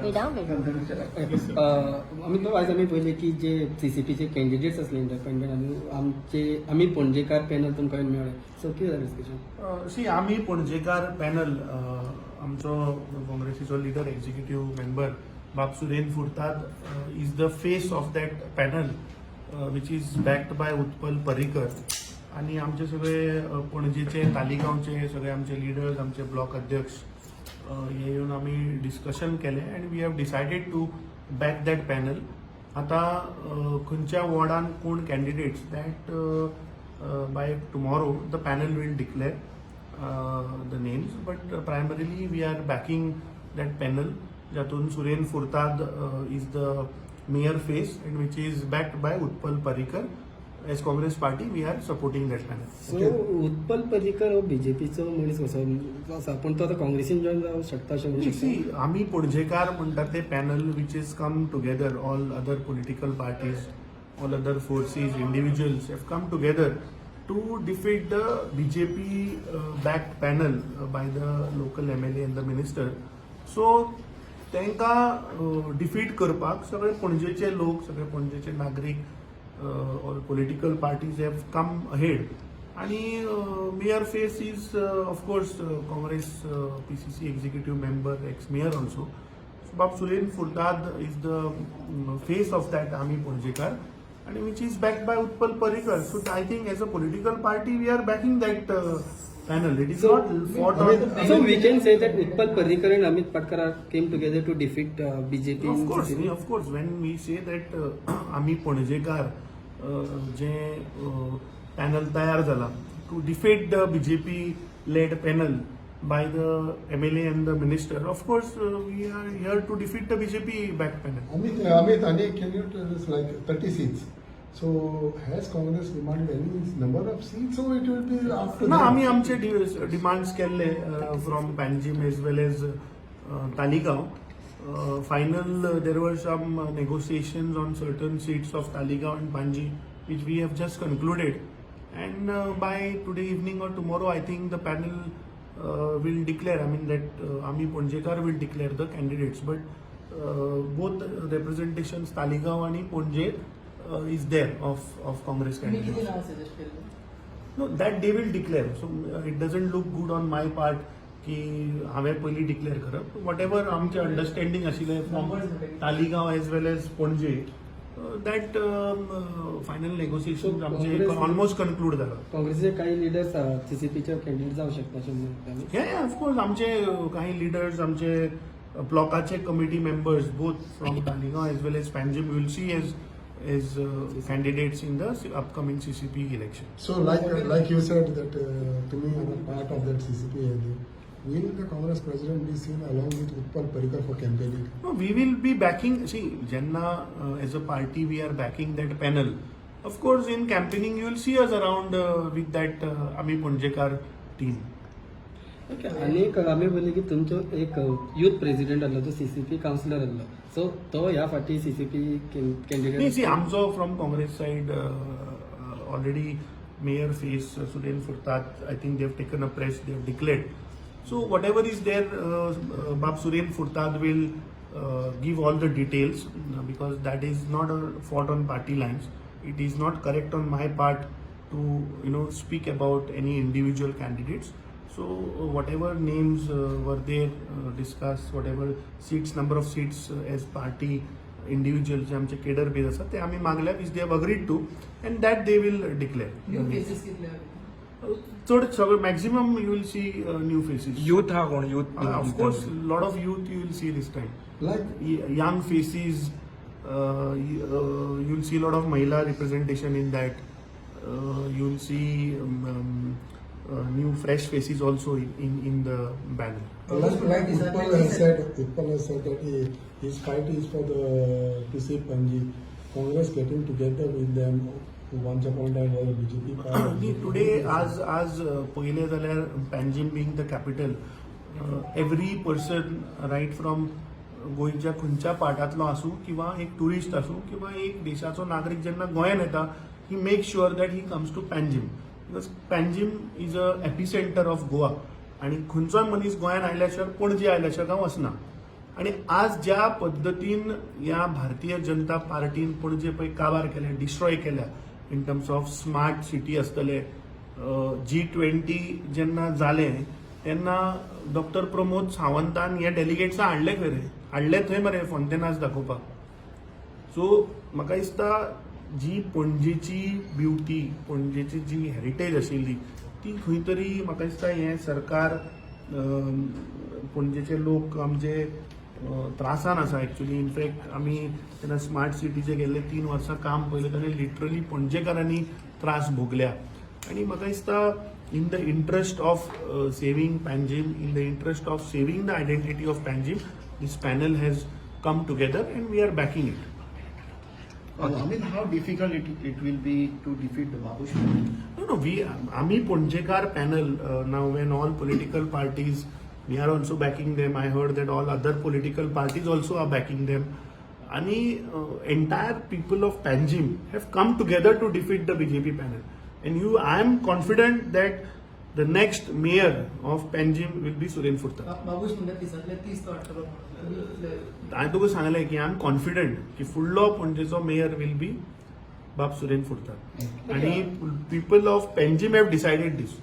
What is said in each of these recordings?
Without wait. Amit बाब, आयज आमी पळयलें की जे सीसीपीचे कॅन्डिडेट्स आसले इंडिपेंडंट आनी आमचे आमी पणजेकार पॅनल तुमकां येवन मेळ्ळें, सो कितें जालें डिस्कशन? सी, आमी पणजेकार पॅनल, आमचो काँग्रेसीचो लिडर, एक्झिक्युटीव मेंबर बाब Suren Furtado is the face of that panel, which is backed by Utpal Parrikar. आनी आमचे सगळे पणजेचे, तालिगांवचे सगळे आमचे लिडर्स, आमचे ब्लॉक अध्यक्ष हे येवन आमी डिस्कशन केलें and we have decided to back that panel. आतां खंयच्या वॉर्डान कोण candidates, that by tomorrow the panel will declare the names, but primarily we are backing that panel ज्यातून Suren Furtado is the mayor face and which is backed by Utpal Parrikar. As Congress party, we are supporting that panel. So Utpal Parrikar हो बीजेपीचो मनीस कसो आसा, पूण तो आतां काँग्रेसीन join जावंक शकता अशें म्हणूंक सी, शकता? आमी पणजेकार म्हणटा ते panel which is come together, all other political parties, all other forces, individuals have come together to defeat the BJP backed panel by the local MLA and the minister. So तांकां defeat करपाक सगळे पणजेचे लोक, सगळे पणजेचे नागरीक, all political parties have come ahead आणि mayor face is, of course, Congress PCC executive member, ex mayor also, बाब Suren Furtado is the face of that आमी पणजेकार आणि which is backed by Utpal Parrikar. So I think as a political party we are backing that panel. It is not fought on So we can say that Utpal Parrikar and Amit Patkar came together to defeat BJP. Of course, of course. When we say that आमी पणजेकार जे panel तयार जाला to defeat the BJP led panel by the MLA and the minister, of course we are here to defeat the BJP backed panel. Amit, Ani, can you tell us, like, 30 seats? So has Congress demanded any number of seats or it will be after ना, that? आमी आमचे demands केल्ले from Panjim as well as Taleigao. Final, there were some negotiations on certain seats of Taleigao and Panaji, which we have just concluded, and by today evening or tomorrow, I think the panel will declare, I mean, that Ami Ponjekar will declare the candidates, but both representations, Taleigao आणि Panaji, is there of Congress तुम्ही किती candidates. नाव suggest केले? No, that they will declare. So it doesn't look good on my part की हांवें पयलीं declare करप. What ever आमचें understanding आशिल्लें from Numbers म्हणटा. Taleigao as well as Panaji, that final negotiation So, आमचे Congress- almost conclude जाला. काँग्रेसीचे काही लिडर्स सीसीपीचे कॅन्डिडेट जावं शकता अशें म्हणटा आमी. हे, ऑफकोर्स, आमचे काही लिडर्स, आमचे ब्लॉकाचे committee members, both from Taleigao as well as Panjim, will see as candidates in the upcoming CCP election. So like you said that to me you are part of that CCP AD. Will the Congress president be seen along with Utpal Parrikar for campaigning? No, we will be backing. See, जेन्ना as a party we are backing that panel, of course, in campaigning you will see us around with that Ami Ponjekar team. Okay, आनी एक आमी पळयलें की तुमचो एक youth president आहलो, तो सीसीपी कावन्सिलर आहलो, सो तो ह्या फाटी सीसीपी नाही, कॅन्डिडेट? सी, आमचो from Congress side already mayor face Suren Furtad, I think they have taken a press, they have declared. So whatever is there, Bab Suren Furtad will give all the details because that is not a fought on party lines. It is not correct on my part to speak about any individual candidates. So whatever names were there discussed, whatever seats, number of seats as party individual जे आमचे cadre बेस आसा ते आमी मागल्या, which they have agreed to, and that they will declare. New faces कितले? चड सगळे, maximum you will see new faces. Youth हा कोण youth? Of course, lot of youth you will see this time. Like young faces, you'll see a lot of महिला representation in that. You'll see new fresh faces also in the banner. Like Utpal has said that his fight is for the PC Panji. Congress getting together with them, who once upon a time was a BJP party. Today, आज पळयलें जाल्यार, Panjim being the capital, every person, right from गोंयच्या खंयच्या पार्टांतलो आसूं किंवा एक tourist आसूं किंवा एक देशाचो नागरीक, जेन्ना गोंयान येता, he make sure that he comes to Panjim because Panjim is a epicenter of Goa. आनी खंयचोय मनीस गोंयान आयल्या शिवाय, पणजे आयल्या शिवाय गांव वचना. आनी आज ज्या पद्दतीन ह्या भारतीय जनता पार्टीन पणजे पळय काबार केल्या, डिस्ट्रॉय केल्या, in terms of smart city आसतले, जी 20 जेन्ना जालें तेन्ना डॉक्टर प्रमोद सावंतान हे डेलिगेट्सां हाडले खंय रे, हाडले थंय मरे फोंतेनास दाखोवपाक. सो म्हाका दिसता जी पणजेची ब्युटी, पणजेची जी हेरिटेज आशिल्ली ती खंय तरी म्हाका दिसता हें सरकार पणजेचे लोक आमचे त्रासान आसा एक्चुली. इनफॅक्ट आमी जेन्ना स्मार्ट सिटीचे गेल्ले 3 वर्सां काम पळयलें तेन्ना लिटरली पणजेकारांनी त्रास भोगल्या. आनी म्हाका दिसता in the interest of saving Panjim, in the interest of saving the identity of Panjim, this panel has come together and we are backing it. I mean, how difficult it will be to defeat the Babush? No, we, आम्ही Panjekar panel, now when all political parties, we are also backing them. I heard that all other political parties also are backing them. आणि entire people of Panjim have come together to defeat the BJP panel. And you, I am confident that the next mayor of Panjim will be Suren Furtado. Babush म्हणटा 30 तो हाडटलो म्हणून. तुमी कितले? हांवें तुका सांगलें की I am confident की फुडलो पणजेचो मेयर will be बाब सुरेन फुर्ताद. आणि people of Panjim have decided this,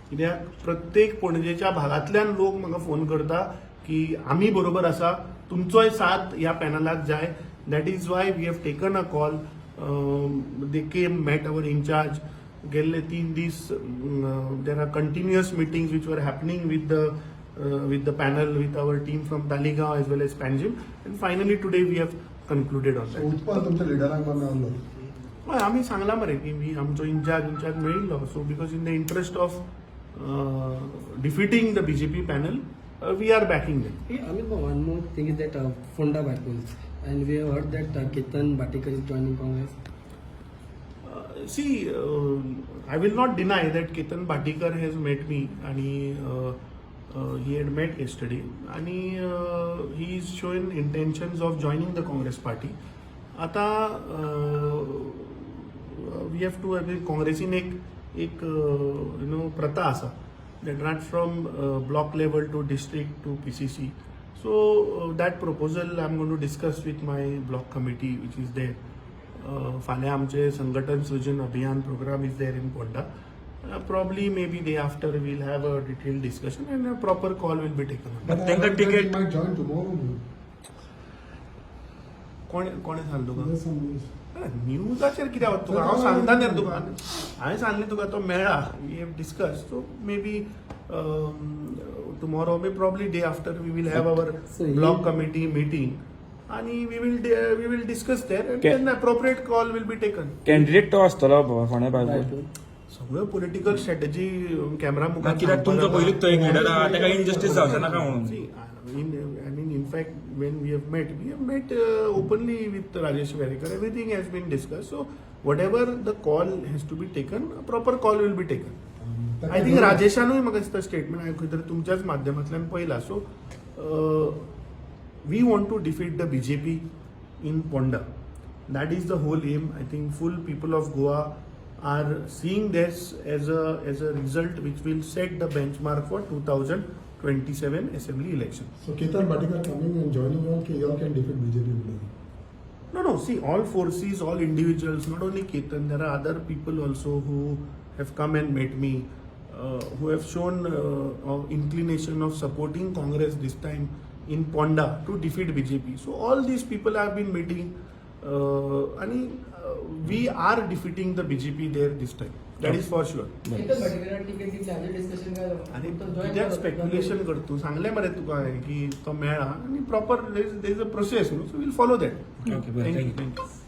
कित्याक प्रत्येक पणजेच्या भागांतल्यान लोक म्हाका फोन करता की आमी बरोबर आसा, तुमचोय साथ ह्या पॅनलाक जाय. That is why we have taken a call. They came, met our incharge. गेल्ले 3 दीस there are continuous meetings which were happening with the panel, with our team from Taleigao as well as Panjim, and finally today we have concluded on that. Utpal तुमच्या लिडरांक मेळ्ळो? हय, आमी सांगलां मरे की मी आमचो इन्चार्ज मेळिल्लो. So because in the interest of defeating the BJP panel, we are backing them. Yeah, I mean, one more thing is that Ponda bypolls, and we have heard that Ketan Bhatikar is joining Congress. See, I will not deny that Ketan Bhatikar has met me आणि he had met yesterday आणि he is showing intentions of joining the Congress party. आता we have to, काँग्रेसीन एक you know प्रथा आसा that right from block level to district to PCC. So that proposal I am going to discuss with my block committee which is there. फाल्यां आमचे संघटन सृजन अभियान program is there in Ponda. Probably maybe day after we'll have a detailed discussion and a proper call will be taken. But तांकां ticket- might join tomorrow. कोण कोणें सांगलें तुका? There's some news. न्यूजाचेर कित्याक वता तुका? हांव सांगता न्ही रे तुका, हांवें सांगलें तुका तो मेळ्ळा, we have discuss. So maybe tomorrow, may probably day after, we will have our So he- block committee meeting आणि we will discuss there and then appropriate call will be taken. Candidate तो आसतलो फोंड्या bypoll? Bypoll. सगळ्यो political strategy camera मुखार कित्याक तुमचो सांगपाक पयलींच तो एक लिडर आहा, ताका इनजस्टीस जावचें नाका म्हणून. See, I mean, in fact, when we have met openly with Rajesh Verekar. Everything has been discussed. So, whatever the call has to be taken, a proper call will be taken. I think राजेशानूय म्हाका दिसता statement हांवें खंय तरी तुमच्याच माध्यमांतल्यान पळयला. So we want to defeat the BJP in Ponda. That is the whole aim. I think full people of Goa are seeing this as a result which will set the benchmark for 2027 assembly election. So Ketan Bhatikar coming and joining you all, you all can defeat BJP today. No. See, all forces, all individuals, not only Ketan, there are other people also who have come and met me, who have shown inclination of supporting Congress this time in Ponda to defeat BJP. So all these people have been meeting, and we are defeating the BJP there this time. That is for sure. Ketan भाटीकराक ticket दितले हाजेर discussion काय जावं? आनी तो join कित्याक जालो. Speculation करता तूं? सांगलें मरे तुका हांवें की तो मेळ्ळा आनी proper there is a process न्हू, so we'll follow that. Okay, बरें, thank you. Thank you. Thank you.